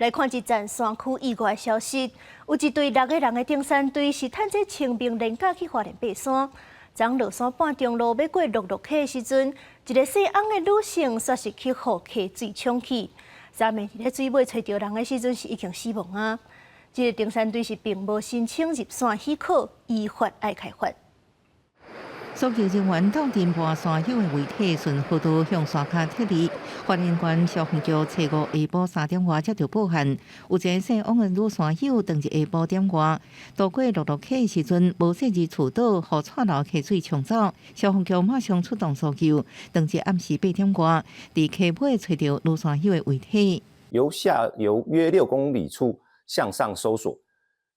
來看一則山區意外消息，有一隊六個人的登山隊是趁這清明連假去花蓮爬山，昨落山半中路欲過樂樂溪的時陣，一个姓翁的女性煞是去予溪水沖去，三暝佇咧水尾揣著人的時陣是已經死亡啊！這个登山隊是並無申請入山許可，依法愛開罰。搜救人員鬥陣跋山友的遺體順河道向山跤撤離。花蓮縣消防局初五下晡3點外接到報案，有一個姓翁的女山友當日下晡點外，渡過樂樂溪的時陣，無細膩厝倒，予蔡流溪水沖走。消防局馬上出動搜救，當日暗時8點外，佇溪尾揣著女山友的遺體。由下游約6公里處向上搜索，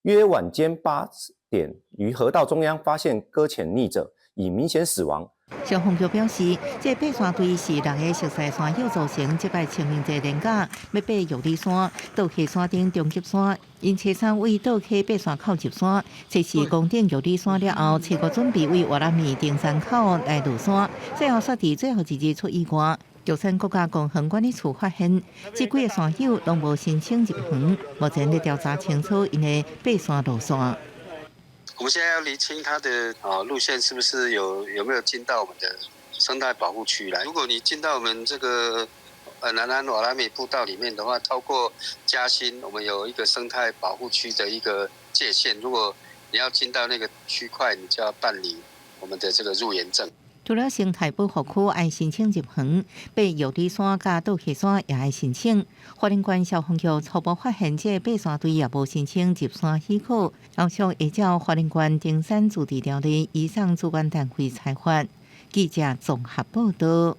約晚間8點於河道中央發現擱淺溺者，已明顯死亡。消防局表示，這爬山隊是六个熟似山友組成，這擺清明節連假欲爬玉里山，倒溪山頂終極山，𪜶初三為倒溪爬山口入山，測試攻頂玉里山了後，初五準備為外來米登山口來落山，最後煞佇最後一日出意外。玉山國家公園管理處發現，這幾个山友攏無申請入園，目前咧調查清楚𪜶的爬山路線。我們現在要釐清它的路線是不是有沒有進到我們的生態保護區來？如果你進到我們這個南安瓦拉米步道裡面的話，超過嘉興，我們有一個生態保護區的一個界限。如果你要進到那個區塊，你就要辦理我們的這個入園證。除了生態保護區愛申請入園，爬玉里山佮倒溪山也愛申請。花蓮縣消防局初步發現，這個爬山隊也無申請入山許可，後續會照花蓮縣登山自治條例移送主管單位裁罰。記者綜合報道。